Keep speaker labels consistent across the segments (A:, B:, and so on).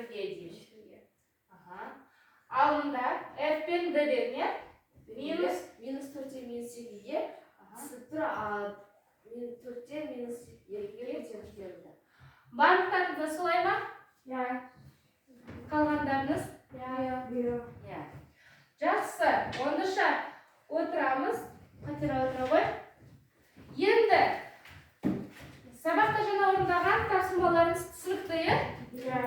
A: Бірге дейін. Аха. Ал мында F пен D дедің, иә? Минус?
B: Минус төрттен минус екіге түсіп тұр, а минус төрттен минус екіге көтерілді.
A: Барлықтарыңыз да солай ма?
B: Иә.
A: Қалғандарыңыз?
B: Иә.
A: Иә. Жақсы, ондаша отырамыз. Қатера отыра ғой. Енді сабақта жаңа орындаған тапсырмаларыңыз түсінікті, иә?
B: Иә.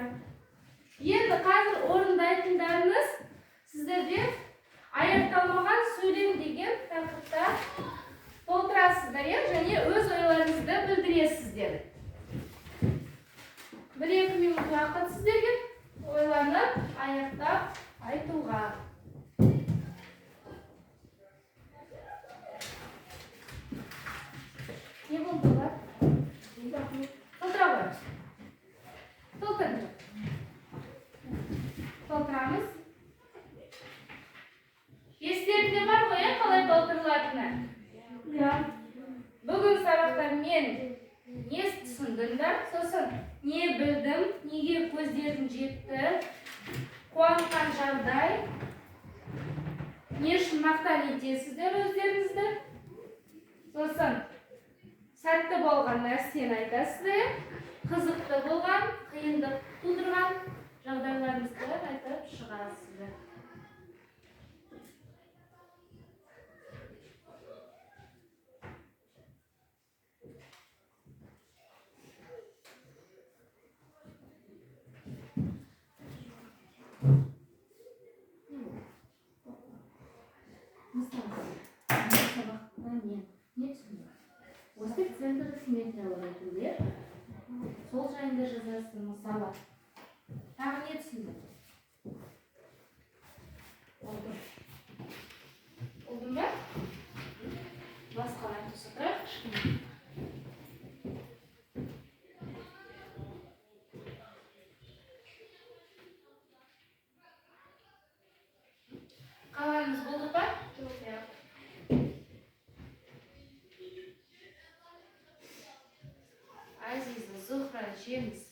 A: Енді қазір орындайтындарыңыз сіздерде аяқталмаған сөйлем деген тақырыпта толтырасыздар, иә? Және өз ойларыңызды білдіресіздер. 1-2 минут уақыт сіздерге ойланып, аяқтап айтуға. Не болды олар? Толтыра ғой. Толтыр. Толтырамыз. Естерінде бар ғой, иә, қалай толтырылатыны?
B: Иә.
A: Бүгін сабақта мен не түсіндіңдер, сосын не білдім, неге көздерім жетті, қуантқан жағдай, не үшін мақтан етесіздер өздеріңізді, сосын сәтті болған нәрсені айтасыздар, қызықты болған, қиындық тудырған жағдайларыңызды айтып шығасыздар. Мысалы, сабақта мен не түсіндім? Осы центрлік симметриялық айтулар, сол жайында жазасың, мысалы. Тағы не түсіндің? Oldu. Oldu mu? Басқалар тоса тұрайық кішкене. Қалғанымыз болды па?
B: Иә.
A: Азиза, Зухра, Жеміс.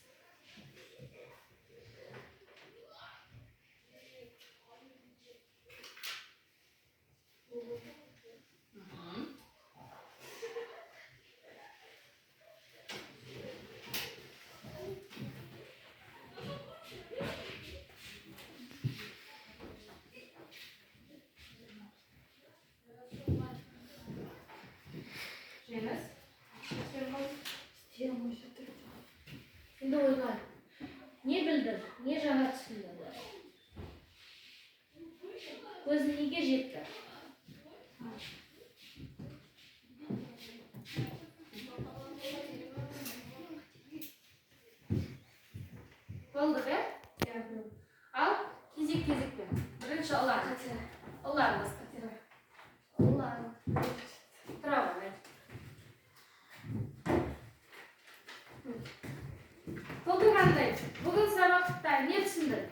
A: Жеңіс, сен бол. Енді ойла. Не білдің, не жаңа түсіндің? Көзің неге жетті? Болдық, ә? Ал, кезек-кезекпен. Бірінші Ұлан. Ұлан баста. Ұлан. Тұра ғой. Толтырғандай, бүгін сабақта не түсіндің?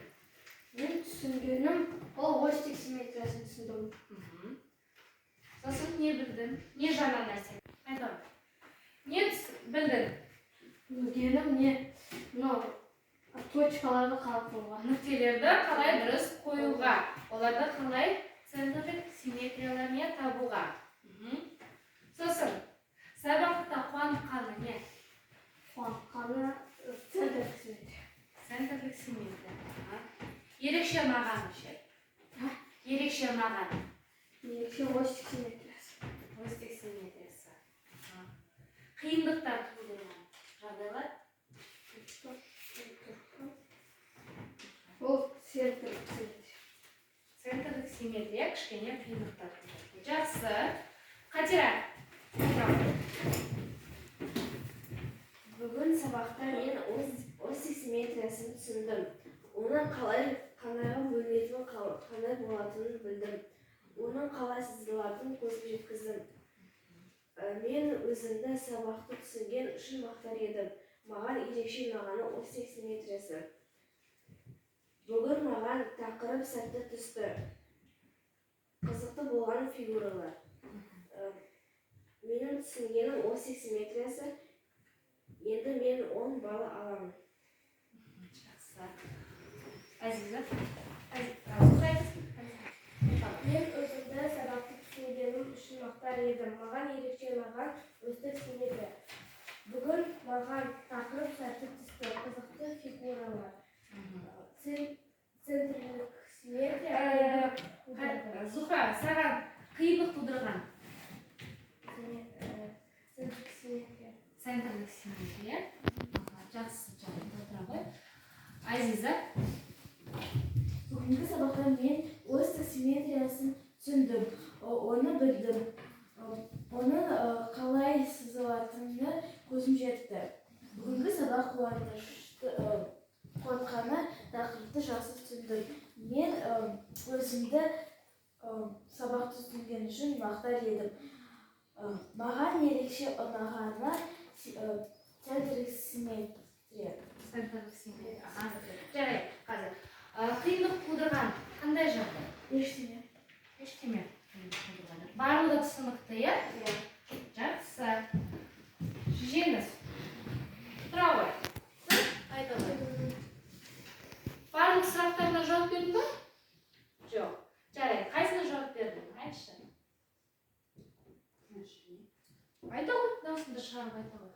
B: Мен түсінгенім, ол осьтік симметриясын түсіндім.
A: Сосын не білдің? Не жаңа нәрсе? Айта ғой. Не білдің?
B: Білгенім не, мынау точкаларды қалай қоюға.
A: Нүктелерді қалай дұрыс қоюға, оларды қалай центрлік симметрияларына табуға. Сосын сабақта қуантқаны не?
B: Қуантқаны центрлік симметрия.
A: Центрлік симметрия. Ерекше ұнағаны ше? Ерекше ұнағаны.
B: Ерекше осьтік симметриясы.
A: Осьтік симметриясы. Қиындықтар тудырған жағдайлар?
B: Ол центрлік симметрия.
A: Центрлік симметрия кішкене қиындықтар тудырады. Жақсы. Қатира.
C: Бүгін сабақта мен осьтік симметриясын түсіндім. Оның қалай қандайға бөлінетінін, қандай болатынын білдім. Оның қалай сызылатынын көзім жеткіздім. Мен өзімді сабақты түсінген үшін мақтар едім. Маған ерекше ұнағаны осьтік симметриясы. Бүгін маған тақырып сәтті түсті. Қызықты болған фигуралар. Менің түсінгенім осьтік симметриясы. Енді мен 10 балл аламын.
A: Жақсы. Әзиза. Зухра айтасың?
D: Мен өзімді сабақты түсінгенім үшін мақтар едім. Маған ерекше ұнаған осьтік симметрия. Бүгін маған тақырып сәтті түсті. Қызықты фигуралар. Центрлік симметрия.
A: Зухра, саған қиындық тудырған?
D: Центрлік симметрия.
A: Центрлік симметрия. Жақсы, жарайды, отыра ғой. Азиза.
C: Бүгінгі сабақта мен осьтік симметриясын түсіндім, оны білдім. Оның қалай сызылатынына көзім жетті. Бүгінгі сабақ қуантқаны тақырыпты жақсы түсіндім. Мен өзімді сабақты түсінген үшін мақтар едім. Маған ерекше ұнағаны центрлік симметрия.
A: Центрлік симметрия. Жарайды, қазір. Қиындық тудырған қандай жағдай?
C: Ештеңе.
A: Ештеңе. Барлығы түсінікті, иә? Жақсы. Жеңіс. Тұра ғой.
B: Айта ғой.
A: Барлық сұрақтарына жауап бердің ба?
B: Жоқ.
A: Жарайды, қайсына жауап бердің? Айтшы. Айта ғой, дауысыңды шығарып айта ғой.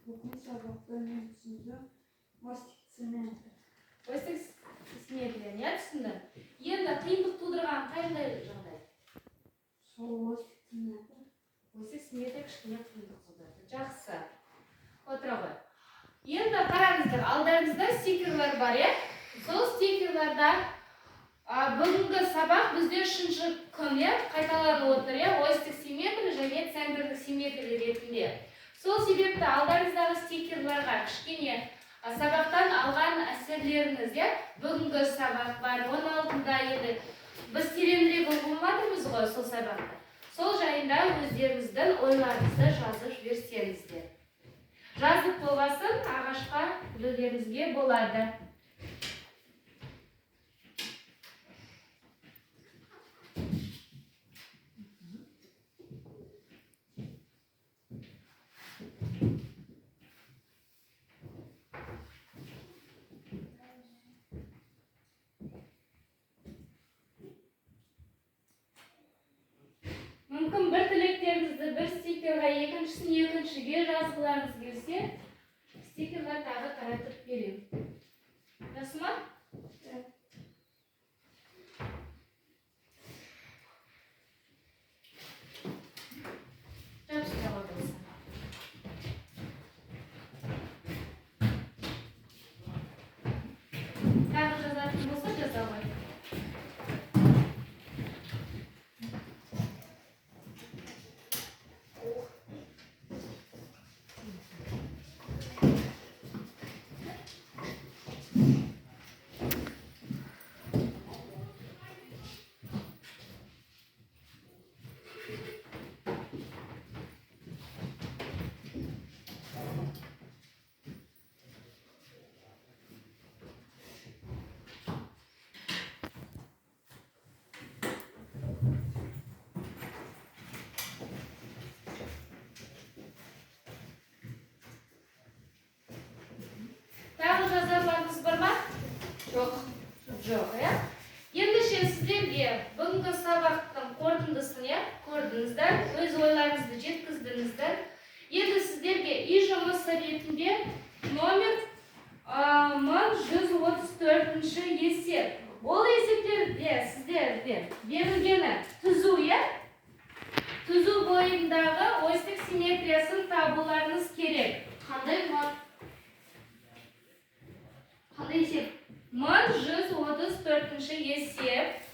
E: Бүгін сабақта мен түсіндім осьтік симметрия.
A: Осьтік симметрия, не түсіндің? Енді қиындық тудырған қандай жағдай?
E: Сол осьтік симметрия.
A: Осьтік симметрия кішкене қиындық тудырды. Жақсы. Отыра ғой. Енді қараңыздар, алдарыңызда стикерлер бар, иә? Сол стикерлерда бүгінгі сабақ бізде 3-ші күн, иә, қайталанып отыр, иә, осьтік симметрия және центрлік симметрия ретінде. Сол себепті алдарыңыздағы стикерлерға кішкене сабақтан алған әсерлеріңіз, иә, бүгінгі сабақ бар, оның алдында енді біз тереңірек оқып жатырмыз ғой сол сабақты. Сол жайында өздеріңіздің ойларыңызды жазып жіберсеңіздер. Жазып болғасын ағашқа ілулеріңізге болады. Мүмкін бір тілектеріңізді бір стикерға, екіншісін екіншіге жазғыларыңыз келсе, стикерлер тағы таратып беремін. Жақсы ма? Жабыстыра қойыңыз. Тағы жазатын болса жаза ғой. Тағы жазарларыңыз бар ма? Жоқ. Жоқ, иә? Ендеше сіздерге бүгінгі сабақтың қорытындысын, иә, көрдіңіздер, өз ойларыңызды жеткіздіңіздер. Енді сіздерге үй жұмысы ретінде номер 1134 есеп. Ол есептерде сіздерде берілгені түзу, иә? Түзу бойындағы осьтік симметриясын табуларыңыз керек.
B: Қандай бар? Қандай есеп?
A: 1134 есеп.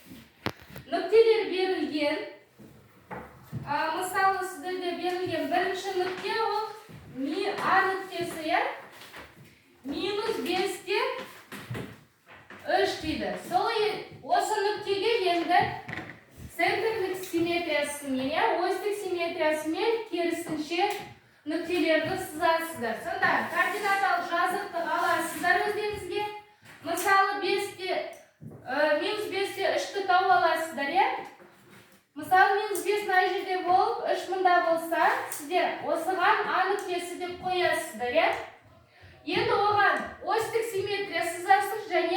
A: Нүктелер берілген. Мысалы, сіздерде берілген бірінші нүкте ол А нүктесі, иә? Минус бесте үш дейді. Сол осы нүктеге енді центрлік симметриясымен, иә, осьтік симметриясымен керісінше нүктелерді сызасыздар. Сонда координаталық жазықтық аласыздар өздеріңізге. Мысалы, минус бесте үшті тауып аласыздар, иә? Мысалы, минус бес мына жерде болып, үш мында болса, сіздер осыған А нүктесі деп қоясыздар, иә? Енді оған осьтік